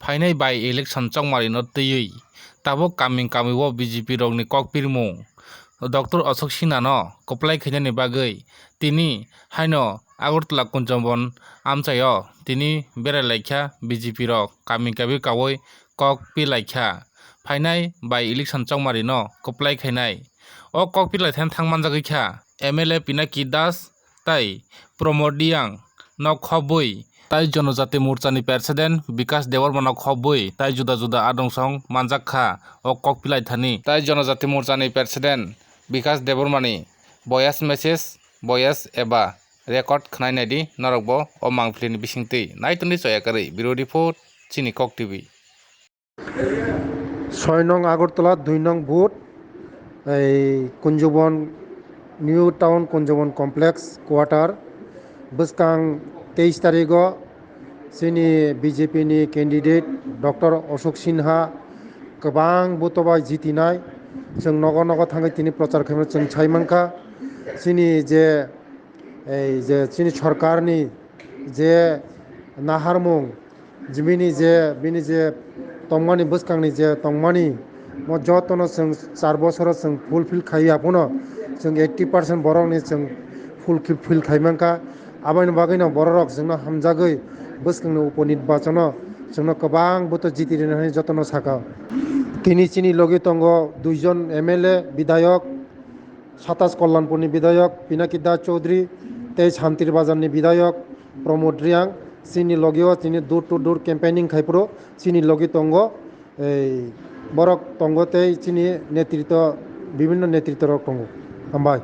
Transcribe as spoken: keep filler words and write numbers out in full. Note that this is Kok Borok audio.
Phainai by election chongmarino twiwi tabuk kaming kamio B J P rokni kokpirmung Doctor Ashok Sinhano kwplai khainani bagwi tini haino Agartala Kunjabon amchaio tini berai laikha B J P rok kaming kamio kaui kok pi laikha. Phainai by election chongmarino kwplai khainai. O kok pi laithani thang manjagwi kha M L A Pinaki Das tei Pramod Reang no khobwi tai Jonojati Morcha ni President Bikash Debbarma no khobwi tai juda juda adong song manjak kha o kok pi laithani. Tai Jonojati Morcha ni President Bikash Debbarma ni voice message, voice eba record khwnai naidi norok bo o mangpili ni bisingtwi. Naitungdi choya kwrwi, Bureau Report, Chini Kok T V. Soi nong Agartala, dui nong booth, ei Kunjabon, New Town Kunjabon Complex quarter, bwskang teis tarigo chini B J P ni candidate Doctor Ashok Sinha kwbang vote bai jitinai. Chwng nogo nogo thangwi tini prochar khaimano chwng sai mankha. Chini je ei je chini sorkarni je naharmung, je bini je, bini je tongmani, bwskangni je tongmani, mo jotono chwng char bosoro chwng fulfill khaiya phano chwng eighty percent borokni chwng fulfill khai mankha. Aboni bagwino bororok chwngno hamjagwi bwskangni upo nirbachono chwngno kwbang vote jiti rina hwnwi jotono sakha. Tini chini logi tongo duijon M L A, bidhayok, Satas Kalyanpurni bidhayok Pinaki Das Chaudhary tei Santir Bazarni bidhayok Pramod Reang. Chini logio chini door to door campaigning khai phuru chini logi tongo, ei, borok tongo tei chini netritwo, bibhinno netritworok tongo. Hambai.